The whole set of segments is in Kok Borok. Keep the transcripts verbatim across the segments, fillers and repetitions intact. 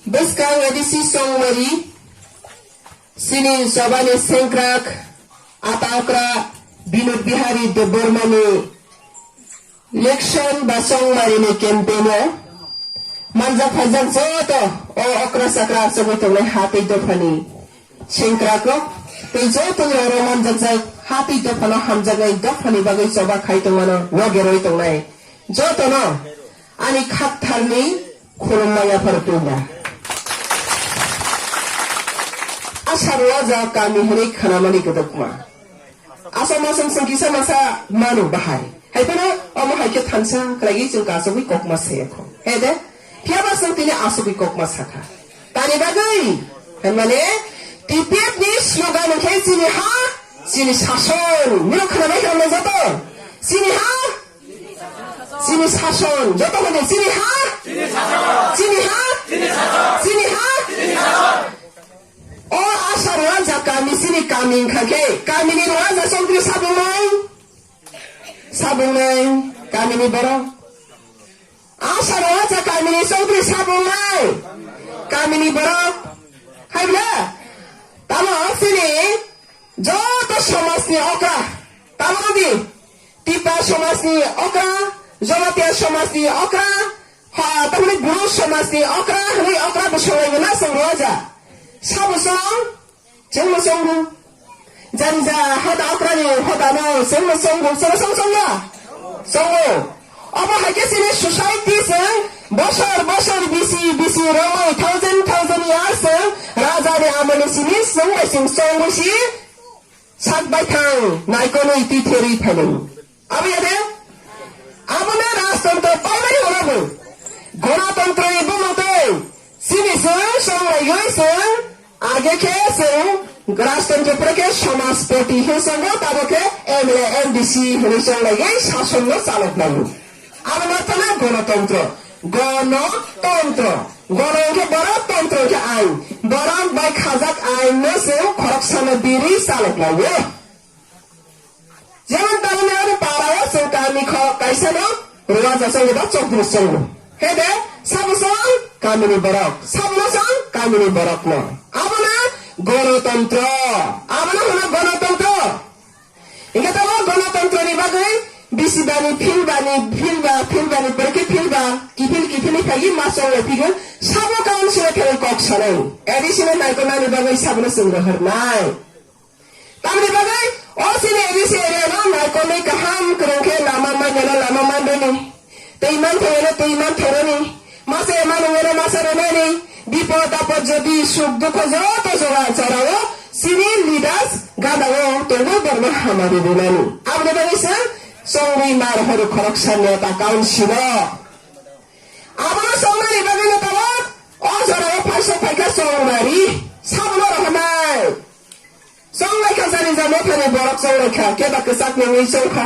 Bwskang A D C Chongmari, chini chobani sengkrak, ata okra Binod Bihari Debbarmani election ba Chongmarini campaign-o manjak phaijak joto o okra chakra achugwi tongnai ha tei dophani sengkrakrok tei joto ni oro manjakjak ha tei dophano hamjaknai dophani bagwi choba khai tongmano loge rwi tongnai jotono ani khaktharni khulumma yaphar tongma. Asha Ruaja kami hwnwi khanamani kwdwkma. Aswk maswk swng kisa masa manu bahai. Hai phano omo hai khe thansa khlaigwi chwng kasugwi kokma saya kho. He de? Phiya ba chwng tini asugwi kokma sakha. Tani bagwi? Hwnmale T P F ni slogan hwnkhe chini ha, chini sason. Nino khwnabai kha na joto? Chini ha? Chini sason. Joto hwnde chini ha? Chini ha? Chini ha? O Asha Ruaja kami chini kami wngkha khe, kamini Ruaja chongtri sabungnai? Sabungnai kamini borok. Asha Ruaja kamini chongtri sabungnai kamini borok. Hai bla? Tamo chini joto somajni okra. Tamo di? Tipa somajni okra, Jamatia somajni okra, ha, tamni Bru somajni okra, hwnwi okra bwswk laigwna chwng Ruaja. Sabo chwng, chwngno chwngo. Jani ja hoda okrani hodano chwngno chwngo, chwngno chwng chwngya? Chwngo. Obo hai khe chini society chwng bosor bosor bisi bisi romwi thousand thousand years chwng rajani amoni simi chwng bai chwng chwngwi si sak bai thang naikolwi twi therwi phainai. Abo ya de? Abono rajtantro paimani hwnwi. Gonotantroni bumung twi chini chwng chonglaiwi chwng age khe chwng rajtantro pore khe somajpoti hwnwi chongo, tabo khe M L A, M D C hwnwi chonglaiwi sasonno chalok laio. Abono tana gonotontro. Gonotontro. Gono hwnkhe borok, tontro hwnkhe ain. Borok bai khajak ainno chwng khoroksano birwi chalok laio. Jemon tamoni aro parao chwng kami kho kaisano Ruaja chongo ba chokdri chongo. He de, sabo chwng kamini borok, sabo chwng kamini borokno. Abono gonotontro. Abono hwno gonotontro. Hingke tamo gonotontro ni bagwi bisi bani, phil bani, phil ba, phil bani, borokhe phil ba, kiphil, kiphil ni phagi ma chonglai phigwi, sabo kaun sino phai kok sanai. A D C no naikolnani bagwi sabono chwng rohornai. Tamni bagwi o chini A D C area no naikolwi kaham kwrwng khe lama manyano lama manrwni. Twi man thangwino twi man thangrwni, masa ema nungwino masa rwnani, bipod apod jodi suk dukho joto jora jorao chini leaders gana o tongwi borno hamari rwnani. Aboni bagwi se chongwi mar horo khoroksa neta kaun sino. Abono chongnani bagwi no tabok o jorao phaisa phaikha chongmari sabono rohornai. Chong lai kha jani ja mothani borok chong lai kha, keba kwchak nungwi chong kha,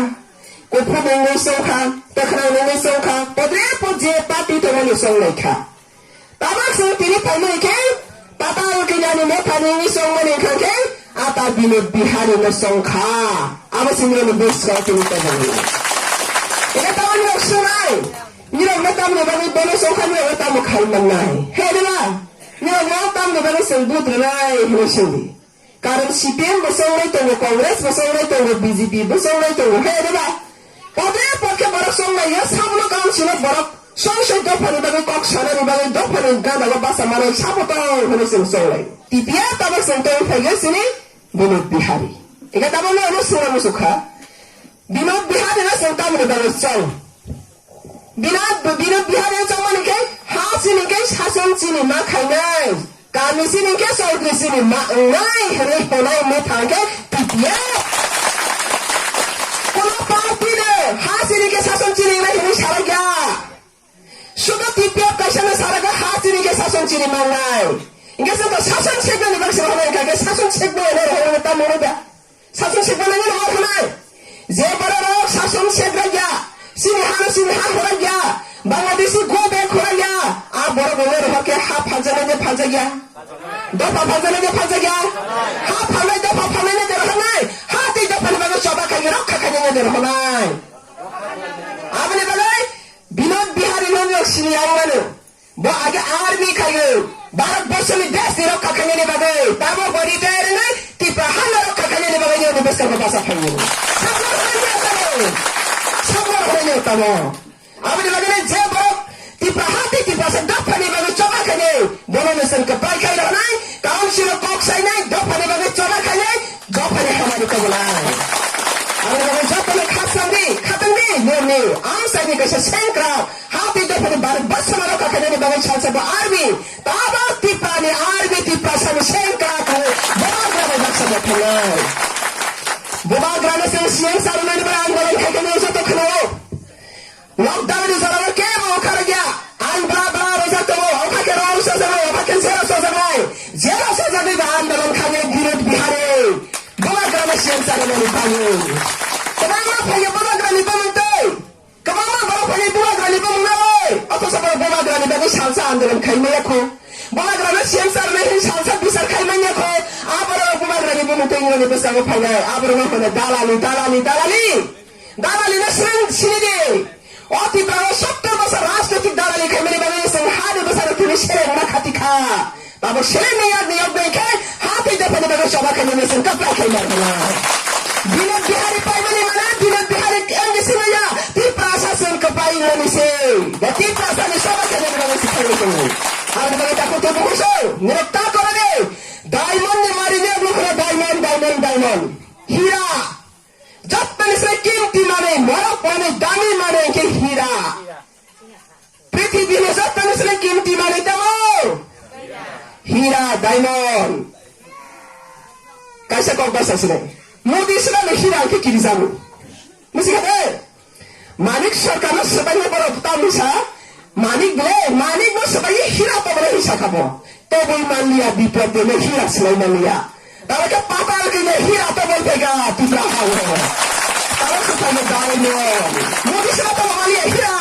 kuphur nungwi chong kha, kwkhwrang nungwi chong kha, podre pod je party tongmani chong lai kha. Tabuk chwng tini phaimani khe patal kiliani mothani wngwi chongmani wngkha khe ata Binod Bihari no chong kha. Abo se nini bwskango tini tongmani. Ene tamoni rok swrai, nirok no tamni bagwi bono chong kha, nirok no tamo khai mannai? He de ba? Nirok no tamni bagwi chwng vote rwnai hwnwi swngdi. Karon C P M bo chonglai tongo, Congress bo chonglai tongo, B J P bo chonglai tongo, hai de ba? Podre pod khe borok chonglai ya, sabono council o borok song song dophani bagwi kok sanani bagwi dophani gana o basa manai sabo tong hwnwi chwng chonglai. T P F tabuk chwng tong phai ya chini Binod Bihari. Ega tabuk no ano sura musukha. Binod Bihari no chwng tamni bagwi chong. Binod, Binod Bihari chongmani khe ha chini khe sason chini ma khainai. Kami chini khe chowdhury chini ma wngnai hwnwi hwnai motha khe T P F. Kono party no ha chini khe sason chini wngnai hwnwi salai kha. Sudo T P F kaisa no salai kha ha chini khe sason chini ma wngnai. Hingke joto sason seknani bagwi se hwnai kha khe sason seknai hwnwi tamo hwnwi da. Sason sekmani no hor hwnai. Je borok rok sason sekra ya, sini ha no sini ha hora ya, Bangladeshi go back hora ya, a borok rok no hor khe ha phaljaknai de phaljak ya, dopha phaljaknai de phaljak ya, ha phalnai dopha phalnai no de hwnai, ha tei dopha ni bagwi choba khai rok kha khai no de hwnai. Aboni bagwi Binod Bihari no no sini yang mano. Bo Age army khaio, Bharat borso ni desh ni rokha khainani bagwi, tamo bo retire wngwi Tipra ha no rokha khainani bagwi nini bwskango basa phaio. Sabno hwnwi tamo, sabno hwnwi tamo. Aboni bagwi je borok Tipra ha tei Tiprasa dophani bagwi choba khainai, bono no chwng kwplai khai rwnai, council o kok sainai, dophani bagwi choba khainai, dophani hamari tongolai. Aboni bagwi jotono khasangdi, khatangdi, nini ang saini kaisa sengkrak, ha tei dophani Bharat borso no rokha khainani bagwi salsa bo army, tabo Tiprani army, Tiprasani sengkrak, bubagrani baksa bo thangnai. Bubagrano chwng C M sir nani bagwi andolon khaikhe nwng joto khwnao. Lockdown ni jorao kebo okhara ya. Ang bla bla rojak tongo, okha khe rong sojaknai, okha khe jera sojaknai. Jera sojagwi ba andolon khainai Binod Bihari. Bubagrano C M sir nani bagwi. Kwbangma phaiya bubagrani bumung tei. Kwbangma borok phaiya bubagrani bumung nai. Othocho borok bubagrani bagwi salsa andolon khai maya kho. Bubagrano C M sir nai hin salsa bisar khai manya kho. Aborok bubagrani bumung tei wngmani bwskango phainai. Aborokno hwno dalali, dalali, dalali. Dalali no chwng sini di. O Tipra o sottor bosor rajnitik dalali khaimani bagwi chwng ha ni bwsano tini seleng ma khati kha. Tabo seleng ni yak ni yak bai khe ha tei dophani bagwi choba khaimani chwng kwplai khai mar kha. Binod Bihari paimani mana Binod Bihari M D C maya Tiprasa chwng kwplai wngmani se. Ba Tiprasa ni choba khaimani bagwi se khaimani chwng. Aboni bagwi takhuk tei bukhuk se nirok ta kora de. Diamond ni mari ni aboni khoro diamond, diamond, diamond. Hira. Jottoni se kimti manwi, morok manwi, dami manwi hwnkhe hira. Prithibini jottoni se kimti manwi tamo? Hira, diamond. Kaisa kok basa sini. Modi swnamwi hira hwnkhe kirijago. Musikha de? Manik sarkarno swbaini borok tamni sa? Manik bile, manikno swbai hira tobole hisa khabo. Toboi manliya, biplop de hira swbai manliya. Tamo khe patal khe hira toboi phaikha Tipra hao. Tamo khe tamo dai no. Modi sina tamo manliya hira.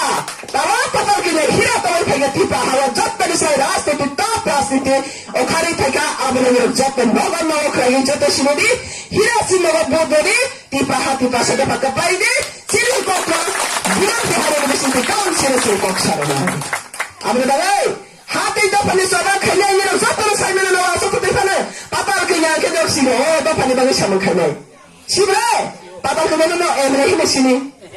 Tamo patal khe hira toboi phaikha Tipra hao. Jottoni sai rajniti, top rajniti. Okhari phaikha aboni nirok jotto nogo nogo khlai jotto sinodi. Hira si nogo bodori. Tipra ha Tipra sa dopha kwplai di. Chini kokno. Binod Bihari ni bisingtwi kaun sini sini kok sarona. Aboni bagwi. Hati dophani choba khainai nirok jotono saimano no aswk kwtwi phano patal kanya khe dok sini o dophani bagwi samung khainai. Sibre patal kanya no M L A hino sini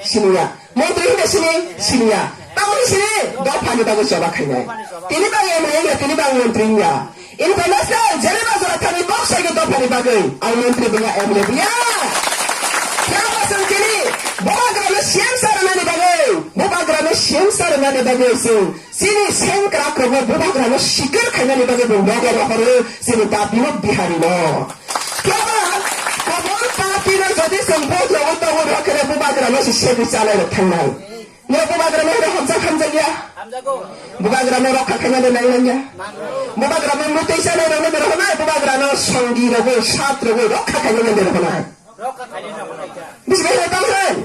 siniya. Montri hino sini siniya. Tamoni sini dophani bagwi choba khainai. Tini bang M L A ya, tini bang montri ya. International jene bazara thani kok sai dophani bagwi. Ang montri biya M L A biya. Kya basang kini? Bubagrano siyam sarnani bagwi. Bubagrano siyam sarnani bagwi sing. Chini sengkrak rokno bubagrano sikir khainani bagwi bo nogo rohoro chini ta Binod Bihari no. Keba kabon party no jodi chwng vote rogo tongo rok khe bubagrano se sebi chalai rok thangnai. No bubagrano no hamjak hamjak ya. Bubagrano rokha khainani nai nang ya. Bubagrano mutei chalai rok no berok nai bubagrano songi rogo sat rogo rokha khainani berok nai. Bisi bai tang sen.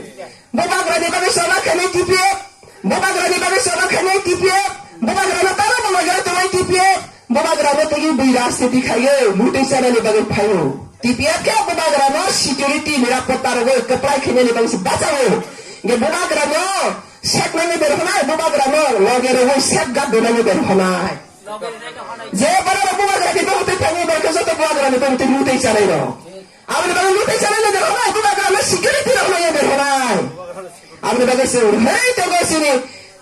Bubagrani bagwi choba khainai T P F. Bubagrani bagwi choba khainai T P F. Bubagrano tara bo logi tongnai T P F. Bubagrano tigi bui rajniti khaio, mutui chanani bagwi phaio. T P F khe bubagrano security nirapotta rogwi kwplai khainani bagwi se bachao. Ge bubagrano seknani berhonai, bubagrano loge rogwi safeguard donani berhonai. Je bara bubagrani bagwi twi phaini berkhe joto bubagrani bagwi twi mutui chanai rok. Aboni bagwi mutui chanai no berhonai, bubagrano security rok no berhonai. Aboni bagwi se hei togo sini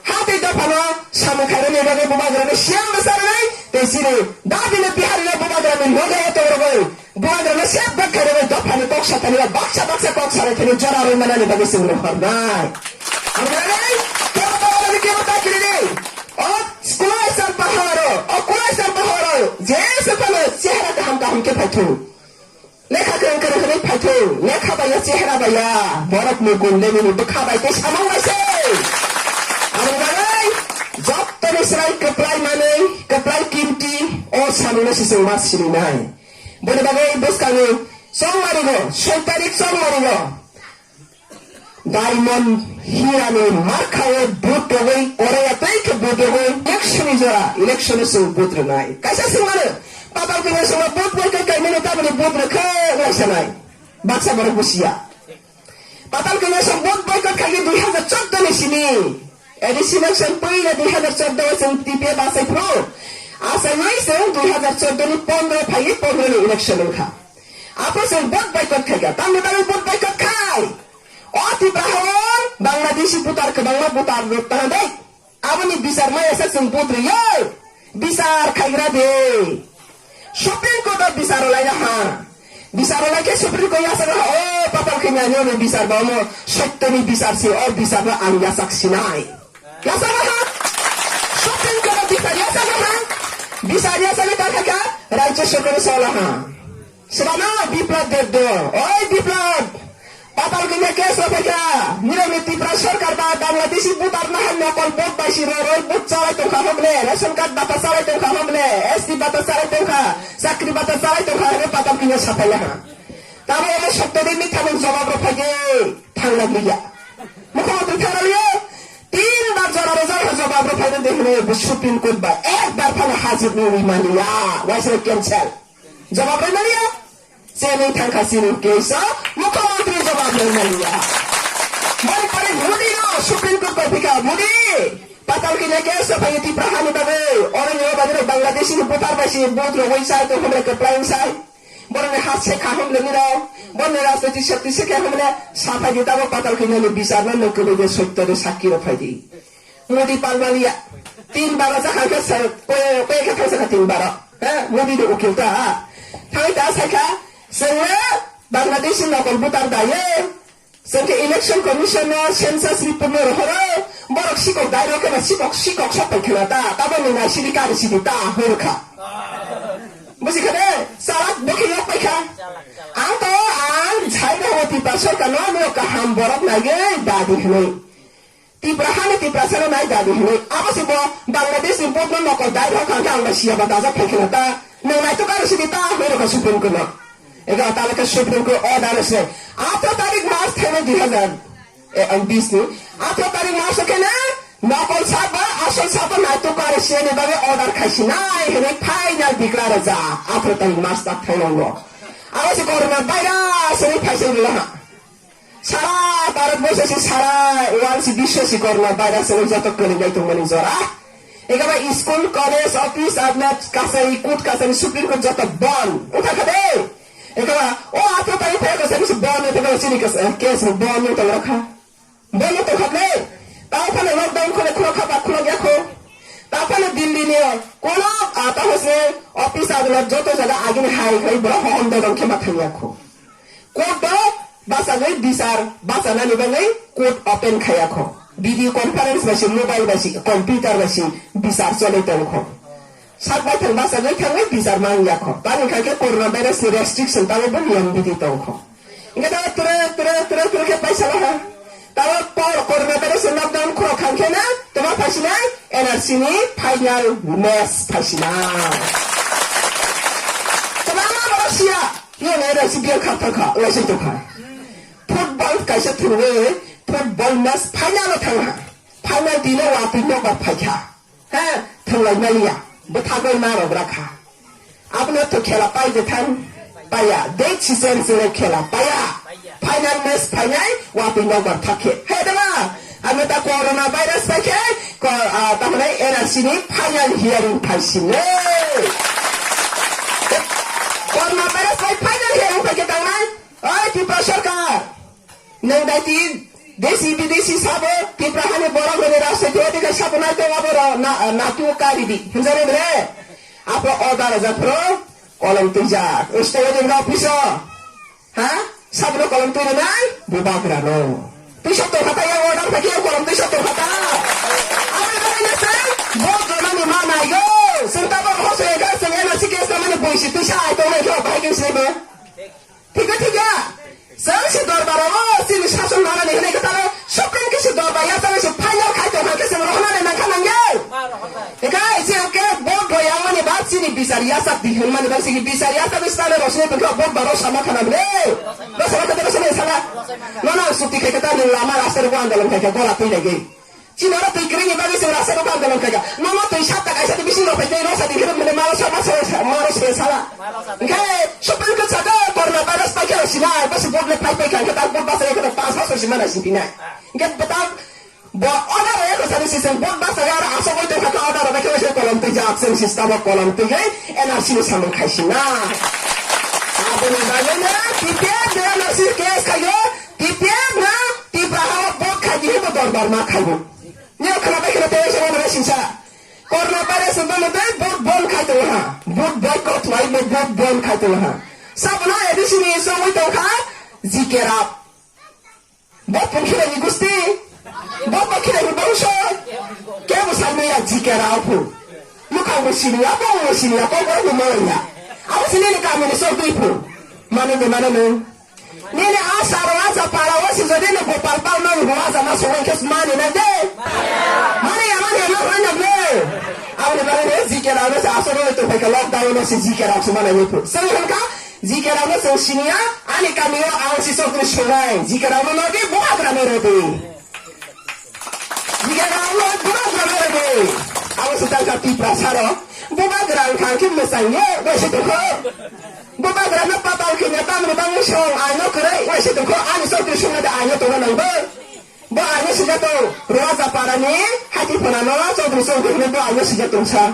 hati dophano samung khairani bagwi bubagrano siyam bwsarnai tei sini dabini Bihari no bubagrani loge to rogwi bubagrano sep bak khairani dophani kok sathani baksa baksa kok sarai thani jora rwi manani bagwi se rohornai. Aboni bagwi kebo to aboni kebo ta kirini. O kulai san paharo, o kulai san paharo, je se phano chehra kaham kaham khe phaithu. Lekha kwrwng kwrwng hwnwi phaithung, lekha baiya, chehra baiya, borok mukun lemini bwkha bai tei samung bai se. Aboni bagwi jottoni srai kwplai manwi, kwplai kimti, o samungno se chwng ma sininai. Boni bagwi bwskango chongmarigo, soi tarik chongmarigo. Diamond hirani markhawi vote rogwi, koraya tei khe vote rogwi, election ni jora, election ni song vote rwnai. Kaisa swng mano, patal kanya songma vote boycott kaimani tamoni vote rwkha wngsanai. Baksa borok busiya. Patal kanya song vote boycott khaikhe dui hazar choudo ni simi. A D C election puila dui hazar chordo o chwng T P F achai phuru. Achaiwi chwng dui hazar chordo ni pondro phaiwi pondro ni election wngkha. Aphuru chwng vote boycott khaikha. Tamni bagwi vote boycott khai? O Tipra hao Bangladeshi voter kwbangma voter rok tana dei. Aboni bichar maya sa chwng vote rwio. Bichar khaigra de. Supreme Court o bichar lai ha. Bichar lai khe Supreme Court yasakha, o patal khe nani ni bichar ba mo sotto ni bichar si, o bichar ba ang yasak sinai. Yasakha. Supreme Court o bichar yasakha. Bichar yasakha ta kha rajya sarkar sola ha. Sebana Biplab Debbarma, oi Biplab, patal kanya case rok phaikha, nirok ni Tripura sarkar ba Bangladeshi voter nahan nokol vote bai si roroi vote chalai tongkha hwnle, ration card bata chalai tongkha hwnle, S T bata chalai tongkha, chakri bata chalai tongkha hwnle patal kanya saphai laha. Tamo omo sotto de mitha mung jawab rok phaikhe thangna liya. Mukhyamantri thangna liya, tin bar jora rok jora jawab rok phaikhe de hwnle Supreme Court ba ekbar phano hajir ni wi maliya, waisa cancel. Jawab rwi maliya. Chini thangkha chini case o Mukhyamantri jawab rwi maliya. Boni pore Modi no Supreme Court bai phika, Modi, patal kanya case o phai Tripura hani bagwi, oro ni bagwi Bangladeshi ni voter bai si vote rogwi sai to hwnle kwplai sai. Borok ni ha se kha hwnle ni rok, borok ni rajniti shakti se kha hwnle sa phai di tabo patal kanya ni bichar no nung kwbwi de sotto de sakki rok phai di. Modi palmaliya. Tin bara jakha khe sir, koi, koi khe thangsa kha tin bara. Ha, Modi ni ukil ta. Thai ta sai kha, sir, Bangladesh ni nokol voter da ye. Sir khe election commission no census report no rohoro. Borok sikok dai rok khe ba sikok, sikok sok pai khna ta. Tabo ni nai sidi kari sidi ta, hor kha. Buji kha de, salak bokhi yok pai kha. Ang to, ang jai na hoti pa sorkar no, no kaham borok nai ye, dadi hwnwi. Tipra hani Tiprasa no nai dabi hinwi. Abo se bo Bangladesh ni vote no nokol dai rok kha ang ba siya ba dajak khai khna ta. Nang nai to karo sidi ta hoi rok Supreme Court no. Ega ta le Supreme Court order se. Athro tarik March thai dui hazar, eh, ang bis ni. Athro tarik March khe na nokol saba asol saba nai to karo siya ni bagwi order khai si nai hinwi final declare ja. Athro tarik March tak thai no. Abo se corona virus ni phai se rila ha. Sara Bharat borso si sara world si biswo si corona virus ni joto kwrwi bai tongmani jora. Ekaba school, college, office, adlat, kasari, court kasari, Supreme Court joto bon. Wngkha kha de. Ekaba o ato tari phai kasari si bon, ekaba chini kas-, eh, case ni bon wng tong rakha. Bon wng tong kha de. Tao phano lockdown khole khulok kha ba khulok ya kho. Tao phano Delhi ni kono, ah, tao se office adlat joto jaga agini hai khai bro hom dodong khe ma thang ya kho. Court o bachagwi bichar bachanani bagwi court open khaiya kho. Video conference bai se, mobile bai se, computer bai se bichar cholwi tong kho. Sak baithang bachagwi thangwi bichar man ya kho. Tamni kha khe corona virus ni restriction tamo bo niyom bidi tong kho. Hingke tamo tere, tere, tere, tere khe paisa laha. Tamo por corona virus ni lockdown khoro khang khe na tamo phaisinai N R C ni final match phaisinai. Tamo ama borok siya. Yang ada si biar kata ka, wajib tu ka. Football kaisa thangwi, football match final o thangha. Final dino watwi nokbar phaikha. Ha, thanglai maliya. Bwthagwi ma rok rakha. Abno to khela pai de thang. Paya, de chisen sene khela paya. Final match phainai, watwi nokbar thakhe. He dama, ano ta corona virus bai khe, ko, ah, tamani N R C ni final hearing phaisinai. Corona virus bai final hearing phaikhe tangnai. Oi, Tripura sarkar. Nang daiti, desi bidesi sabo, Tripura hani borok rokni rajniti odhikar sabo nai tong abo ro, na, na tu kari di. Hinjani bre. Apo order rajak phro, kolom twijak. Usto odin office o. Ha? Sabno kolom twi rwnai, bubagra no. Twi sottor khata yang order phaikhe yang kolom twi sottor khata. Aboni bagwi no chwng vote rwnani ma naigo. Chwng tabok hosoi kha, chwng N R C case kamani boisi twi sa ai tongnai khe bahai khe sinai bo. Thik kha, thik kha. Chwng si dorbar o chini sason manani hwnwi khe tamo Supreme khe si dorbar ya tamo si final khai tong kha khe chwng rohornani nang kha nang ya. Ekai, chini khe vote rw yang mani ba chini bichar yachak di hwn mani ba chini bichar yachak di style rw sini tongkha vote ba rw sama khana bwle. Rw sama khana rw sama sala. Nono ang sukti khai khe ta nwng lama rasta rw andolon khai khe gola twi lai gwi. Chini oro twi kwrwini bagwi chwng rasta rw andolon khai kha. Nono twi satta kaisa di bising rw phai tei rw sa di hwn mani ma rw sama sala, ma rw sala. Hwnkhe Supreme Court saka corona virus pai khe rw sinai, ba se vote le phai pai kha hwnkhe ta vote basa ya khe ta pas bosor si mana si pinai. Hwnkhe ta Bo order rw ya kho sani Siseng bot basa ya aro asok oi tongkha kha order bai khe kolom twijak, seng system o kolom twi hai N R C ni samung khai sina. Aboni bagwi no T P F ni N R C case khayo, T P F na Tipra ha bot khai di bo dorbar ma khayo. Ni khana bai khana tei sabo na sinsa. Corona virus no dai bot bon khai tong ha. Bot boycott wai bot bon khai tong ha. Sabo na A D C ni so oi tongkha G K Rao. Bo pungkhirani gusti, bo pungkhirani bongso, kebo salmaya G K Rao phu. Mukhang bo siniya, bong bo siniya, kok bo bo malaya. Abo sini ni kami ni sok dui phu. Mane de mane nung. Nini asa ro asa para o si jodi ni Gopal Pal nang ro asa ma songeng kes mani na de. Mani ya mani ya nang ro nang de. Abo ni mani de G K Rao no sa aso ro to phaika lockdown no si G K Rao sumana ni phu. Sengkha G K Rao no chwng siniya, ani kamio ang si chokri songnai. G K Rao no nodi, bubagra no rodi. G K Rao no bubagra no rodi. Ang si tangka Tiprasa rok. Bubagra ang khang khe mwchang ye, wai se tongkho. Bubagra no patal khe ne tamni bangwi song, ang no kwrwi, wai se tongkho, ani chokri songnai da ang no tongna nangbo. Bo ang no sijak tong, Roja Para ni, hati phana no, chokri chokri no bo ang no sijak tong sa.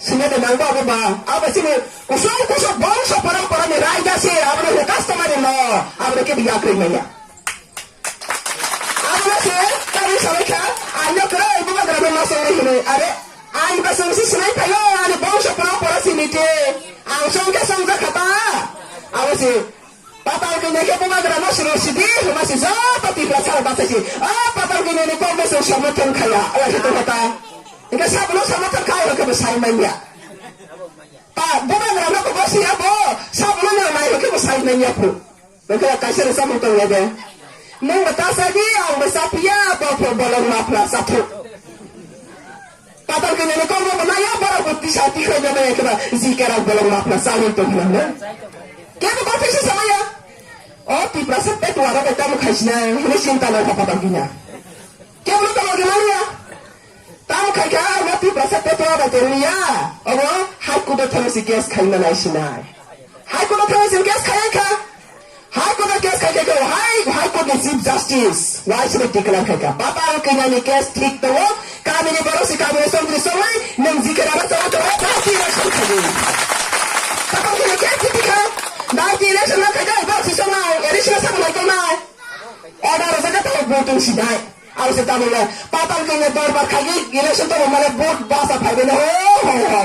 Sini de nang ba ba. Abo sini kusung kusung bongso parampara ni raida se. Abo ni customary law. Abo ke biya kri maya. Abo se kami salai kha. Anya kra ibu ba gra ma song ni. Are. Ai ba song si sinai thayo. Ani bongso parampara sini te. Ang song ke song ja khata. Abo se. Patal kanya ke bubagra no siro sidi, huma si joto Tiprasa basa si. Ah, patal kanya ni kok no siro samothan khaya. Ala khe to kata. Ika sabno samothan khaya, ke besai manya. Pa, bubagra no ko si abo. Sabno no mai ke besai manya phu. Beke kaisa re samothan ya de. Nung bata sa di, ang basa pia, bo pho bolong mapla sa phu. Patal kanya ni kok no naya, bara ko tisa tikha ya ba ya ke ba. G K Rao bolong mapla sa ni to na. Kebo kok phisa samaya. O Tiprasa petuara bai tamo khaisina, hini sinta nang kha patal kanya. Kebo no tamo khe manya. Tamo khai kha, o Tiprasa petuara bai tong ya. Obo High Court o thang si case khai manai sinai. High Court o thang si case khai kha. High Court o case khai kha, High, High Court ni Chief Justice, wai se declare khai kha. Patal kanya ni case thik tongo, Kamini borok si kamini songri songwi nwng G K Rao no chwla chwla dai ti election khaidi. Tamo khe khe titi kha dai ti election na khaida borok si songnai additional sa nai tongnai. Order rwjak kha tamo voting si dai. Aro se tamo le patal kanya dorbar khaidi election tamo mane vote basa phaibai na ho ho ho.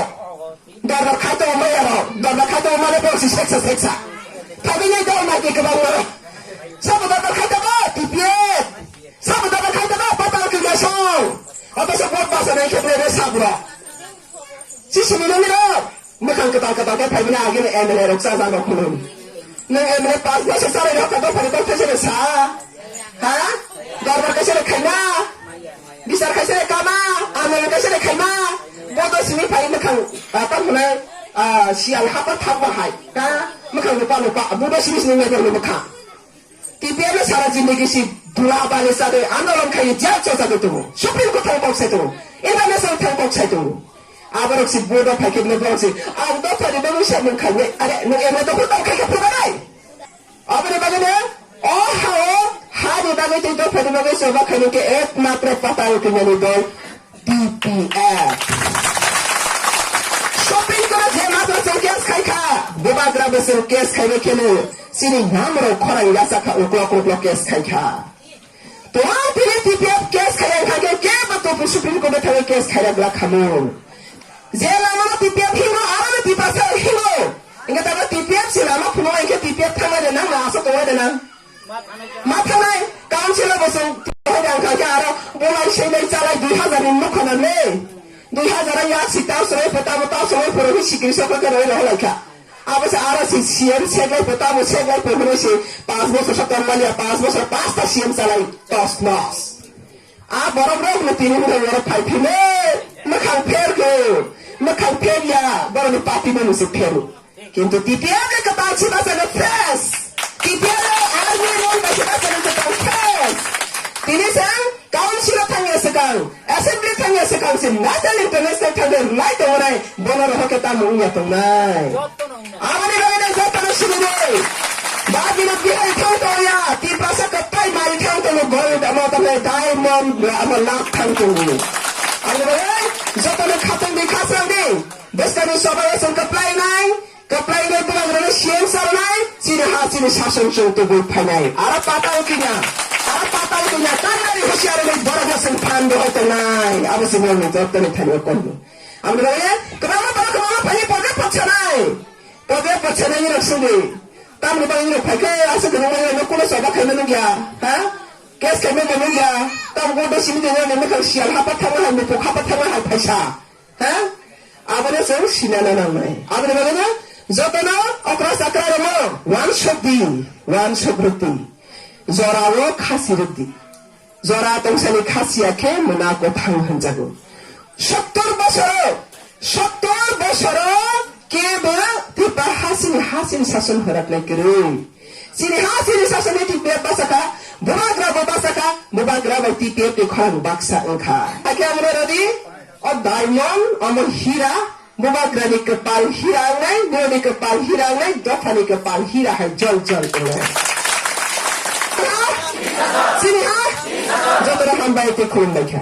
Dorbar khai tongo maya rok, dorbar khai tongo mane borok si seksa seksa. Phaibai nai dol nai ke kwbang no. Sabo dorbar khai tongo T P F. Sabo dorbar khai tongo patal kanya song. Oto se vote basa nai khe bwle sabo rok. Si simi nani rok. Mwkhang kwtal kwtal khe phaibai nai agini M L A rok cha ja rok khulum. Nwng M L A pas bosor charai rok ka dophani dol khe se sa. Ha? Dorbar kaisa le khaima, bichar kaisa le kama, amel kaisa le khaima, bodo simi phai mwkhang, ah, tamo hwnai, ah, siyal hapa thap ba hai, ha? Mwkhang lupa lupa, bodo simi simi nai nai mwkhang. T P F le sara jindagi si dula bali sade andolon khai jail chosade tongo. Supreme Court thang kok sai tongo. International thang kok sai tongo. Aborok si bodo phai khe borok si, ang dophani bagwi se mwkhang nai, are, nwng M L A dophani tong khai khe phuranai. Aboni bagwi no o ha-o, hani bagwi tei dophani bagwi choba khainwi khe ekmatro patal kanyani dol T P F. Supreme Court je matro chwng case khai kha, bubagra bo chwng case khaibai kheno chini namrok khorang yachak kha, uklok uklok case khai kha. Tumang tini T P F case khai ang kha khe kebo to Supreme Court thangwi case khairok glak khamu. Je lama no T P F hingo, aro no T P F hingo. Inga tamo T P F si lama phunuk inga T P F thangma de nang, na asa tongma de nang. Ma thangnai, council o bosong thangma de ang kha khe aro bolai seinai chalai dui hazar ni mukha na le. Dui hazar ya si tau sore pota mo tau sore poro hi sikri sokha khe roi roi lai kha. Abo se aro si C M seklai po, tamo seklai po hwnwi si panch bosor sa tongmani ya, panch bosor panchta C M chalai tos nos. A borok rok no tini hwnwi borok phai phino mwkhang pher kho, mwkhang pher ya, borok ni party no se pheru. Kintu T P F le kwtal si basa no fresh. T P F le army rol basa basa no kwtal fresh. Tini sang Council o thangya swkang, assembly thangya swkang se national international thangwi rwlai tongnai, bono rohor khe tamo wngya tongnai. Aboni bagwi no jotono simi di. Bagwi no bihai thang tongya, Tiprasa kwtai mai thang tongo, gold amo tamo diamond amo lakh thang tongo. Jotono khatang di, khasang di. Bwskangni sobai aswk kwplai nai, kwplai nai, bubagrano C M sarnai, chini ha chini sason chwng tubui phainai. Aro patal kinya, aro patal kinya, tanari husiarni borok aswk phan de hoito nai. Abo se nang jotoni thani okon. Amni bagwi kwbangma borok kwbangma phaini pode pochanai. Pode pochanai ni rok sidi. Tamni bagwi ni rok phaikhe aswk kwbangma ni rok kuno soba khaima nukya. Ha? Case khaima nukya. Tam go do simi de ni mekha sial hapa thangma hai mupuk hapa thangma hai phaisa. Ha? Abono chwng sinana nangnai. Aboni bagwino jotono okra chakra rokno wan sokdi, wan sokrokdi. Jorao khasi rwkdi. Jora tongsani khasiya khe mona kwthang hwnjago. Sottor bosoro, sottor bosoro kebo Tiprasa hasini, hasini sason hwraknai kwrwi. Chini ha chini sasani T P F basa kha, bubagra bo basa kha, bubagra bai T P F ni khorang baksa wng kha. Hakhe amro rodi, o diamond, omo hira, bubagra ni kwpal hira wngnai, bini kwpal hira wngnai, dopha ni kwpal hira hai jol jol wngnai. Chini ha, jotono hambai tei khulumbai kha.